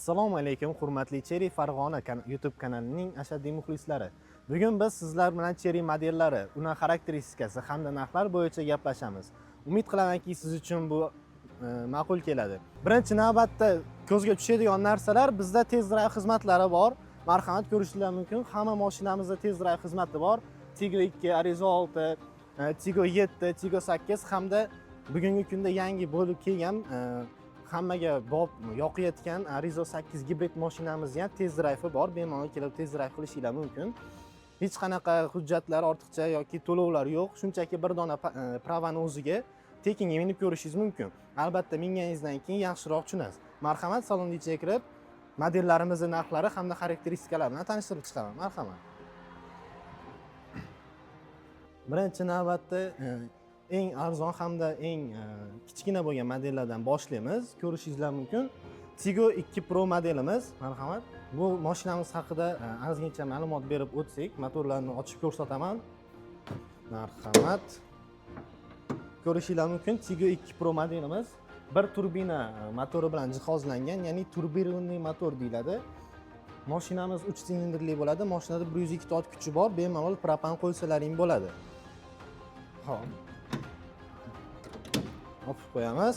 Assalomu alaykum, hurmatli Chery Farg'ona YouTube kanalining ashaddiy muxlislari. Bugun biz sizlar bilan Chery modellari, uning xarakteristikasi hamda narxlar bo'yicha gaplashamiz. Umid qilamanki, siz uchun bu ma'qul keladi. Birinchi navbatda ko'zga tushadigan narsalar, bizda test drive xizmatlari bor. Marhamat, ko'rishinglar mumkin. Hamma mashinamizda test drive xizmati bor. Tiggo 2, Arrizo 6, Tiggo 7, Tiggo 8 hamda bugungi kunda yangi bo'lib kelgan, hammaga bob yoqayotgan Arrizo 8 gibrid mashinamizni ham test drive'i bor. Bemalol kelib test drive qilishinglar mumkin. Hech qanaqa hujjatlar ortiqcha yoki to'lovlar yo'q. Shunchaki bir dona pravani o'ziga tekinga minib ko'rishingiz mumkin. Albatta, minganingizdan keyin yaxshiroq tushunasiz. Marhamat, salonni ichiga kirib, modellarimizni narxlari hamda xarakteristikalar bilan tanishtirib chiqaman. Marhamat. Birinchi navbatda eng arzon hamda eng kichkina bo'lgan modellardan boshlaymiz. Ko'rishingizlar mumkin. Tiggo 2 Pro modelimiz. Marhamat. Bu mashinamiz haqida ozgincha ma'lumot berib o'tsak, motorlarni ochib ko'rsataman. Marhamat. Ko'rishinglar mumkin, Tiggo 2 Pro modelimiz bir turbina motori bilan jihozlangan, ya'ni турбированный motor deyiladi. Mashinamiz 3 silindrli bo'ladi. Mashinada 102 ta ot kuchi bor. Bemalol propan qo'ysalaring bo'ladi. Xo'p. Opib qo'yamiz.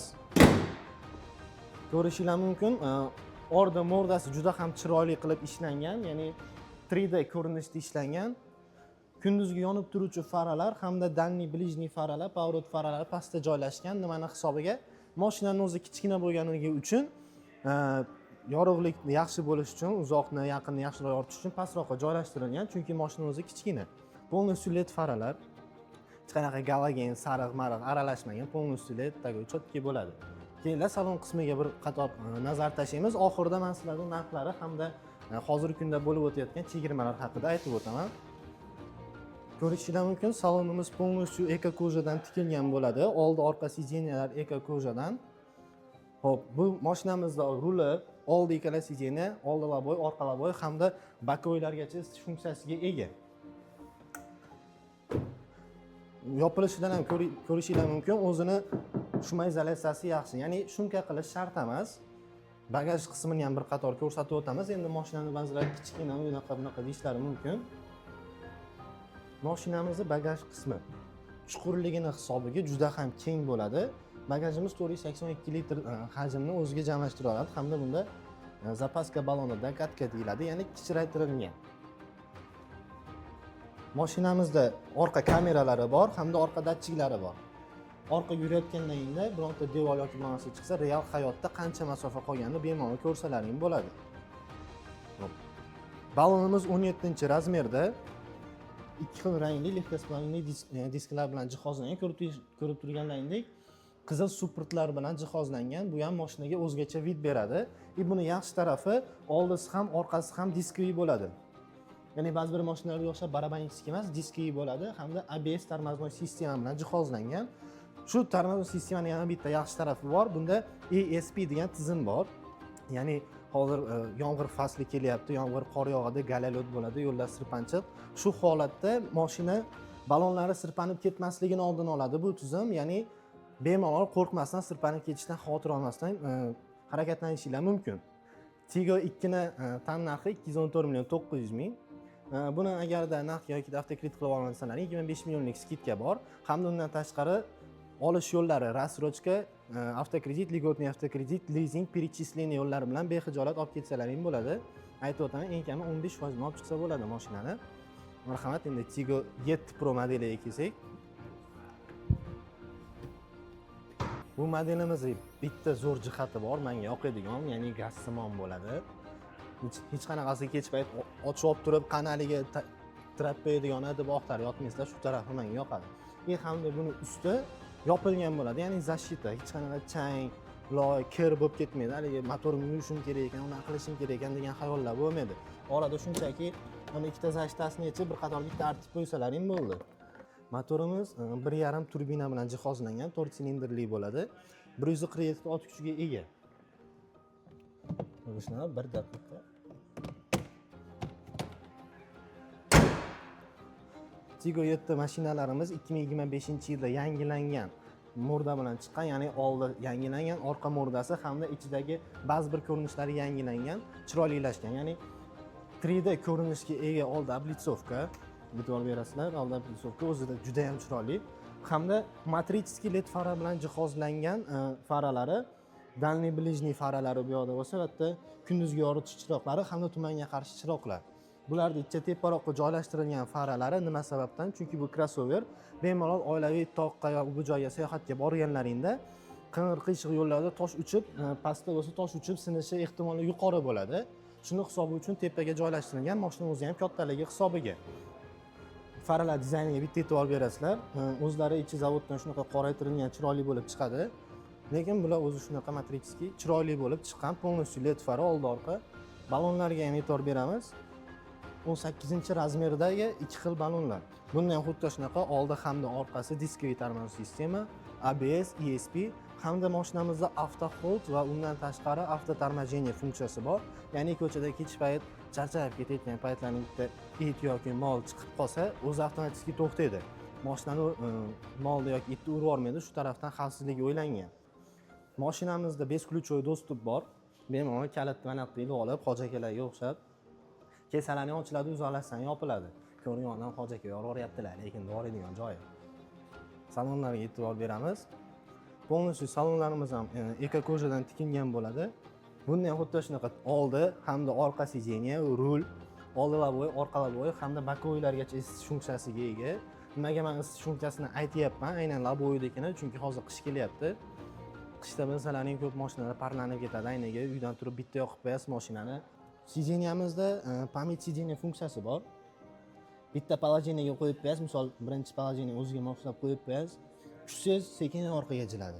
Ko'rishinglar mumkin, orda mordasi juda ham chiroyli qilib ishlangan, ya'ni 3D ko'rinishda ishlangan. Kunduzgi yonib turuvchi faralar hamda дальний, ближний faralar, поворот faralar pastda joylashgan. Nimani hisobiga? Mashinani o'zi kichkina bo'lganligi uchun, yorug'lik yaxshi bo'lishi uchun, uzoqni, yaqinni yaxshiroq yoritish uchun pastroqqa joylashtirilgan, chunki mashina o'zi kichkina. Полностью LED faralar, hech qanaqa galogen, sariq mariq aralashmagan, полностью LED, такой четкий bo'ladi. Keyinlar salon qismiga bir qator nazar tashlaymiz. Oxirida man sizlarga narxlari hamda hozirgi kunda bo'lib o'tayotgan chegirmalar haqida aytib o'taman. Ko'rishinglar mumkin, salonimiz полностью эко кожа dan tikilgan bo'ladi. Oldi, orqa сиденья lar эко кожа dan. Xo'p, bu mashinamizda ruli, oldi ikkala сиденья, oldi лобовой, orqa лобовой hamda боковой largacha isitish funksiyasiga ega. Yopilishidan ham ko'rishinglar mumkin, o'zini шумоизоляция si yaxshi, ya'ni шумка qilish shart emas. Bagaj qismini ham bir qator ko'rsatib o'tamiz. Endi mashinani ba'zilar kichkina, unaqa bunaqa deyishlari mumkin. Mashinamizni bagaj qismi chuqurligini hisobiga juda ham keng bo'ladi. Bagajimiz 482 litr hajmni o'ziga jamlashtira oladi hamda bunda запаска baloni докатка deyiladi, ya'ni kichraytirilgan. Mashinamizda orqa kameralari bor hamda orqa datchiklari bor. Orqa yurayotganlaringda bironta devor yoki bir narsa chiqsa, real hayotda qancha masofa qolganini bemalol ko'rsalaring bo'ladi. Hop. Balonimiz 17 размер da, ikki xil rangli легкосплавный disklar bilan jihozlangan. Ko'rib turganlaringdek, qizil suportlar bilan jihozlangan. Bu ham mashinaga o'zgacha вид beradi. И buni yaxshi tarafi, oldisi ham, orqasi ham дисковый bo'ladi. Ya'ni ba'zi bir mashinalarga o'xshab барабанчик emas, дисковый bo'ladi hamda ABS тормозной sistema bilan jihozlangan. Shu тормозной sistemani yana bitta yaxshi tarafi bor. Bunda ESP degan tizim bor. Ya'ni hozir yomg'ir fasli kelyapti, yomg'ir, qor yog'adi, гололёд bo'ladi, yo'llar sirpanchiq. Shu holatda mashina balonlari sirpanib ketmasligini oldini oladi bu tizim, ya'ni bemalol qo'rqmasdan, sirpanib ketishdan xavotir olmasdan harakatlanishinglar mumkin. Tiggo 2 ni tan narxi 214 million 900 ming. Buni agarda naqd yoki avtokredit qilib olsalaring, 25 millionlik скидка bor hamda undan tashqari olish yo'llari рассрочка, avtokredit, льготный avtokredit, lizing, перечисление yo'llari bilan bexijolat olib ketsalaring bo'ladi. Aytib o'taman, eng kami 15% bilan olib chiqsa bo'ladi mashinani. Marhamat, endi Tiggo 7 Pro modeliga kelsak. Bu modelimizni bitta zo'r jihati bor, menga yoqadigan, ya'ni gazsimon bo'ladi. Hech qanaqasi kech payt ochib olib turib, qanaliga tirab qo'yadigan deb oqtarib yotmaysizlar, shu tarafi menga yoqadi. И hamda buni usti yopilgan bo'ladi, ya'ni защита, hech qanaqa chang, loy, kir bo'lib ketmaydi. Haligi motorimni yuvishim kerak ekan, unaqa qilishim kerak ekan degan xayollar bo'lmaydi. Orada shunchaki mana ikkita защита sini yechib, bir qator bitta artib qo'ysalaring bo'ldi. Motorimiz 1,5 turbina bilan jihozlangan, 4 silindrli bo'ladi. 147 ta ot kuchiga ega. Shunaqa, bir daqiqa. Tiggo 7 mashinalarimiz 2025 yilda yangilangan. Морда bilan chiqqan, ya'ni oldi yangilangan, orqa морда si hamda ichidagi ba'zi bir ko'rinishlari yangilangan, chiroylilashgan. Ya'ni 3D ko'rinishga ega oldi облицовка. E'tibor berasizlar, oldi облицовка o'zida juda ham chiroyli hamda матрический led fara bilan jihozlangan. Faralari, дальний, ближний faralari bu yoqda bo'lsa, bu yerda kunduzgi yoritish chiroqlari hamda tumanga qarshi chiroqlar. Bularni ichcha teparoqqa joylashtirilgan faralari nima sababdan? Chunki bu crossover, bemalol oilaviy toqqa yo bu joyga sayohatga borganlaringda qing'ir qiyshiq yo'llarda tosh uchib, pastda bo'lsa tosh uchib sinishi ehtimoli yuqori bo'ladi. Shuni hisobi uchun tepaga joylashtirilgan, moshina o'zi ham kattaligi hisobiga. Faralar dizayniga bitta e'tibor berasizlar. O'zlari ichi zavoddan shunaqa qoraytirilgan, chiroyli bo'lib chiqadi, lekin bular o'zi shunaqa матрический chiroyli bo'lib chiqqan, полностью led fara oldi, orqa. Balonlarga ham e'tibor beramiz, 18 размер dagi ikki xil balonlar. Bunda ham xuddi shunaqa oldi hamda orqasi дисковый тормоз система, ABS, ESP hamda mashinamizda авто hold va undan tashqari автоторможение funksiyasi bor. Ya'ni ko'chada kech payt charchab ketayotgan paytlarni bitta it yoki mol chiqib qolsa, o'zi avtomatik to'xtaydi, mashinani molni yoki itni urib yubormaydi. Shu tarafdan xavfsizligi o'ylangan. Mashinamizda бесключевой доступ bor. Bemalol kalitni mana bu yerda ilib olib, hoji akalarga o'xshab kelsalarning ochiladi, uzoqlashsang yopiladi. Ko'rgan odam hoji aka yoryaptilar, lekin boradigan joyi. Salonlarga e'tibor beramiz. Полностью salonlarimiz ham эко кожа dan tikingan bo'ladi. Bunda ham xuddi shunaqa oldi hamda orqa сиденье, rul, oldi лобовой, orqa лобовой hamda боковой largacha isitish funksiyasiga ega. Nimaga man isitish funksiyasini aytyapman, aynan лобовой dakini? Chunki hozir qish kelyapti. Qishda bilsalaring, ko'p mashinalar parlanib ketadi aynaga. Uydan turib bitta yoqib qo'yasiz mashinani. Сиденья mizda память сиденья funksiyasi bor. Bitta положение ga qo'yib qo'yasiz, misol, birinchi положение o'ziga moslab qo'yib qo'yasiz, tushsangiz, sekin orqaga jiladi,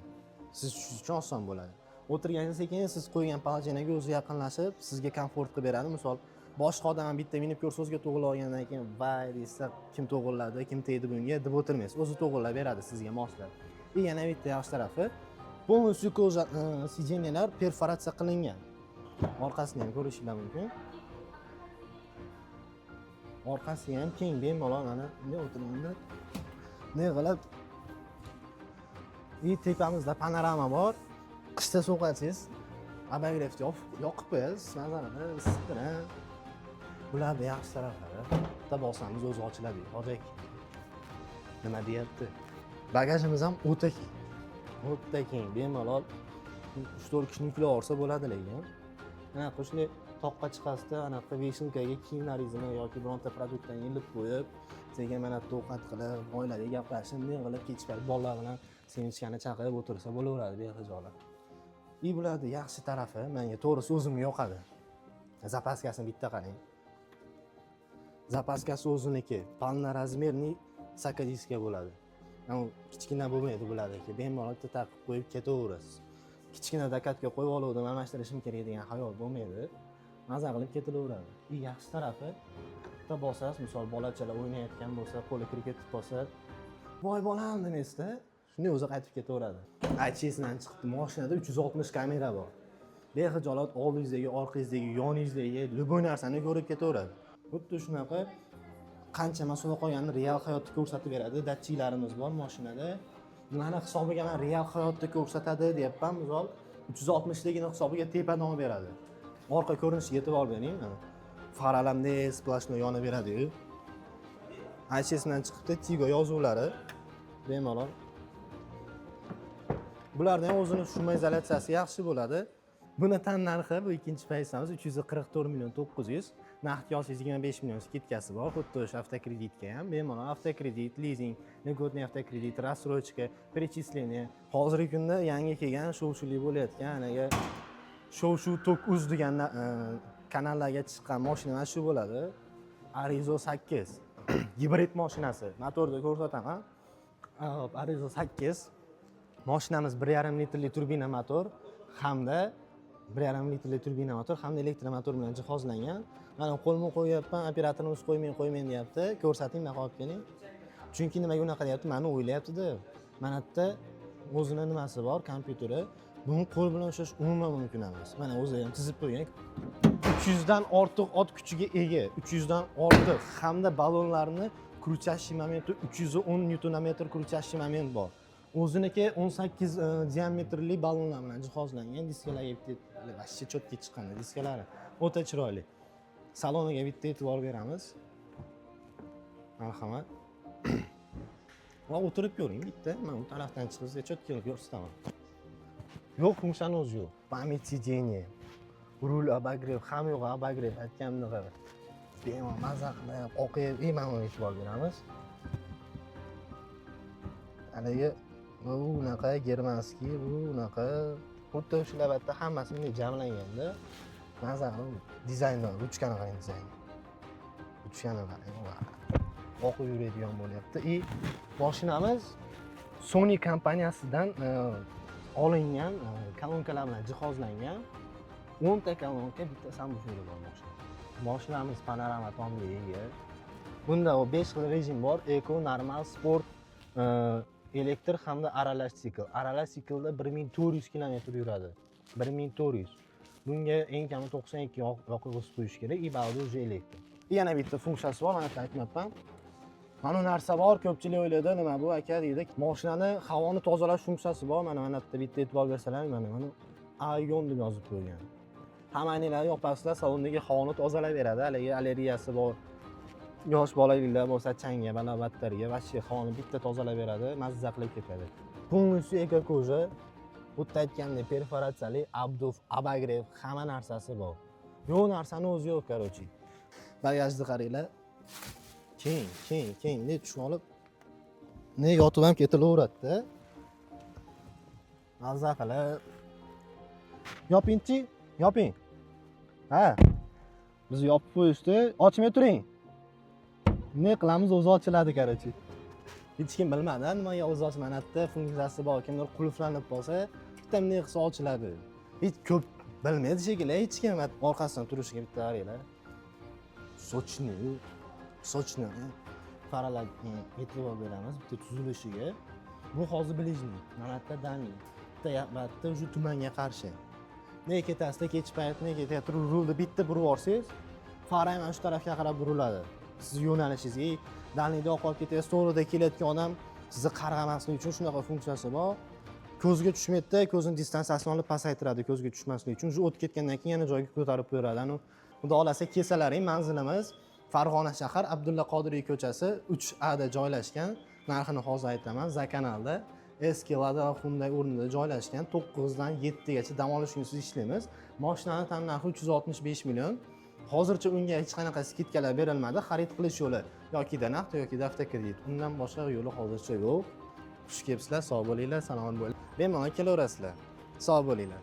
siz tushish uchun oson bo'ladi. O'tirganingizda sekin siz qo'ygan положение ga o'zi yaqinlashib, sizga komfort qilib beradi. Misol, boshqa odam ham bitta minib ko'rsa, o'ziga to'g'irlab olgandan keyin "Vay" deysiz, "Kim to'g'irladi, kim tegdi bunga?" deb o'tirmaysiz, o'zi to'g'irlab beradi sizga moslab. И yana bitta yaxshi tarafi, полностью кожа сиденья lar perforatsiya qilingan. Orqasini ham ko'rishinglar mumkin, orqasi ham keng. Bemalol mana bunday o'tirganda bunday qilib. И tepamizda panorama bor. Qishda sovqatsangiz, обогрев yoqib qo'yasiz, mazani isittirib. Bularni yaxshi taraflari, bitta bossamiz, o'zi ochiladi. Hoji aka nima deyapti? Bagajimiz ham o'ta keng, o'ta keng. Bemalol 3-4 kishini yuklab olsa bo'ladi. Lekin anaqa shunday toqqa chiqasizda, anaqa вешалка ga kiyimlaringizni yoki bironta продукт ni ilib qo'yib, sekin mana bitta ovqat qilib, oilaviy gaplashib, bunday qilib kechki payt bolalar bilan семечка ni chaqib o'tirsa bo'laveradi bexijolat. И bularni yaxshi tarafi, menga to'g'risi o'zimga yoqadi, запаска sini bitta qarang. Запаска si o'ziniki полноразмерный сакодиска bo'ladi. Anavi kichkina bo'lmaydi bularniki, bemalol bitta taqib qo'yib ketaverasiz. Kichkina докатка qo'yib oluvdim, almashtirishim kerak degan xayol bo'lmaydi, maza qilib ketilaveradi. И yaxshi tarafi, bitta bosasiz, misol, bolachalar o'ynayotgan bo'lsa, qo'li kirib ketib qolsa, "Voy bolam" demaysizda, shunday o'zi qaytib ketaveradi. Aytish esimdan chiqibdi, moshinada 360 kamera bor. Bexijolat oldingizdagi, orqangizdagi, yoningizdagi любой narsani ko'rib ketaveradi. Xuddi shunaqa qancha masofa qolganini real hayotda ko'rsatib beradi. Datchiklarimiz bor moshinada. Nimani hisobiga man real hayotda ko'rsatadi deyapman? Misol, 360ligini hisobiga tepadan olib beradi. Orqa ko'rinishiga e'tibor bering, mana faralar bunday сплошной yonib beradiyu. Aytish esimdan chiqibdi, Tigo yozuvlari bemalol. Bularni ham o'zini шумоизоляция si yaxshi bo'ladi. Buni tan narxi, bu ikkinchi pozitsiyamiz, 344 million 900. Naqdga olsangiz, 25 million скидка si bor. Xuddi o'sha avtokreditga ham bemalol, avtokredit, lizing, льготный avtokredit, рассрочка, перечисление. Hozirgi kunda yangi kelgan, shov shuvli bo'layotgan, anaga shov shuv tok uz degan kanallarga chiqqan moshina mana shu bo'ladi, Arrizo 8 gibrid moshinasi. Motorni ko'rsataman. Hop, Arrizo 8 moshinamiz 1,5 litrli turbina motor hamda 1,5 litrli turbina motor hamda elektromotor bilan jihozlangan. Mana qo'lma qo'yyapman, operatorimiz qo'ymang, qo'ymang deyapti. Ko'rsating, bunaqa olib keling. Chunki nimaga unaqa deyapti? Mani o'ylayaptida, mana yerda o'zini nimasi bor, kompyuteri. Buni qo'l bilan ushlash umuman mumkin emas. Mana o'zi ham tizib qo'ygan. 300 dan ortiq ot kuchiga ega, 300 dan ortiq hamda balonlarni крутящий momenti 310 nyutonometr крутящий момент bor. O'ziniki 18 diametrli ballonlar bilan jihozlangan. Diskalarga bitta, вообще четкий chiqqan diskalari. O'ta chiroyli. Saloniga bitta e'tibor beramiz. Marhamat. Va o'tirib ko'ring bitta. Men u tarafdan chiqib sizga четкий ko'rsataman. Yo'q funksiyani o'zi yo'q. Память сиденья, rul обогрев, hamma yo'q обогрев aytganimdek. Bemalol maza qilib, o'qib, и mana bunga e'tibor beramiz. Haligi bu unaqa германский, bu unaqa xuddi o'sha labatda hammasi bunday jamlanganda maza qilib dizaynni, ruchkani qarang, dizayn. Ruchkani qarang, va oqib yuradigan bo'lyapti. И mashinamiz Sony kompaniyasidan olingan kolonkalar bilan jihozlangan. 10 ta kolonka, bitta сабвуфер i bor mashina. Mashinamiz panorama tomga ega. Bunda 5 xil rejim bor: eko, normal, sport, elektr hamda aralash sikl. Aralash siklda 1400 kilometr yuradi. 1400. Bunga eng kami 92 yoqilg'i qo'yish kerak, и ba'da уже elektr. Yana bitta funksiyasi bor, mana aytmabman. Mana bu narsa bor, ko'pchilik o'ylaydi, nima bu aka deydi. Mashinani havoni tozalash funksiyasi bor. Mana yerda bitta e'tibor bersalar, mana Aion deb yozib qo'ygan. Hammainglarni yopasizlar, salondagi havoni tozalab beradi. Haligi allergiyasi bor yosh bolaliklar bo'lsa changga, balobatlarga вообще havoni bitta tozalab beradi, mazza qilib ketadi. Полностью эко кожа. Bu yerda aytgandek perforatsiyali, обдув, обогрев, hamma narsasi bor. Yo'q narsani o'zi yo'q, короче. Bagajni qaranglar. Keng, keng, keng. Ne tushib olib, ne yotib ham ketilaveradida. Mazza qilib. Yopingchi, yoping. Ha. Biz yopib qo'yishdi. Ochmay turing. Ne qilamiz, o'zi ochiladi, короче. Hech kim bilmadi nimaga o'zi ochmadi. Mana yerda funksiyasi bor. Kimdir qulflanib qolsa, bitta bunday qilsa ochiladi. Hech ko'p bilmaydi shekilli hech kim. Orqasidan turishiga bitta qaranglar. Сочный, сочный. Faralarga e'tibor beramiz bitta tuzilishiga. Bu hozir ближний, mana yerda дальний. Bitta bu yerda уже tumanga qarshi. Ne ketasizda kech payt, ne ketyapti, rulni bitta burib yuborsangiz, fara ham mana shu tarafga qarab buriladi. Siz yo'nalishingizga дальний da oqib ketyapsiz, to'g'rida kelayotgan odam sizni qarg'amaslik uchun shunaqa funksiyasi bor. Ko'zga tushmaydida, ko'zini distansiyasini olib pasaytiradi ko'zga tushmaslik uchun. Shu o'tib ketgandan keyin yana joyiga ko'tarib qo'yadi. Anu xudo xohlasa kelsalaring, manzilimiz Farg'ona shahar, Abdulla Qodiriy ko'chasi 3A da joylashgan. Narxini hozir aytaman. Zakanalda eski Lada Hyundai o'rnida joylashgan. 9 dan 7 gacha dam olish kunisiz ishlaymiz. Mashinani tan narxi 365 million. Hozircha unga hech qanaqa скидка lar berilmadi. Xarid qilish yo'li yokida naqd yoki avtokredit. Undan boshqa yo'li hozircha yo'q. Xush kelibsizlar, sog' bo'linglar, salomat bo'linglar. Bemalol kelaverasizlar. Sog' bo'linglar.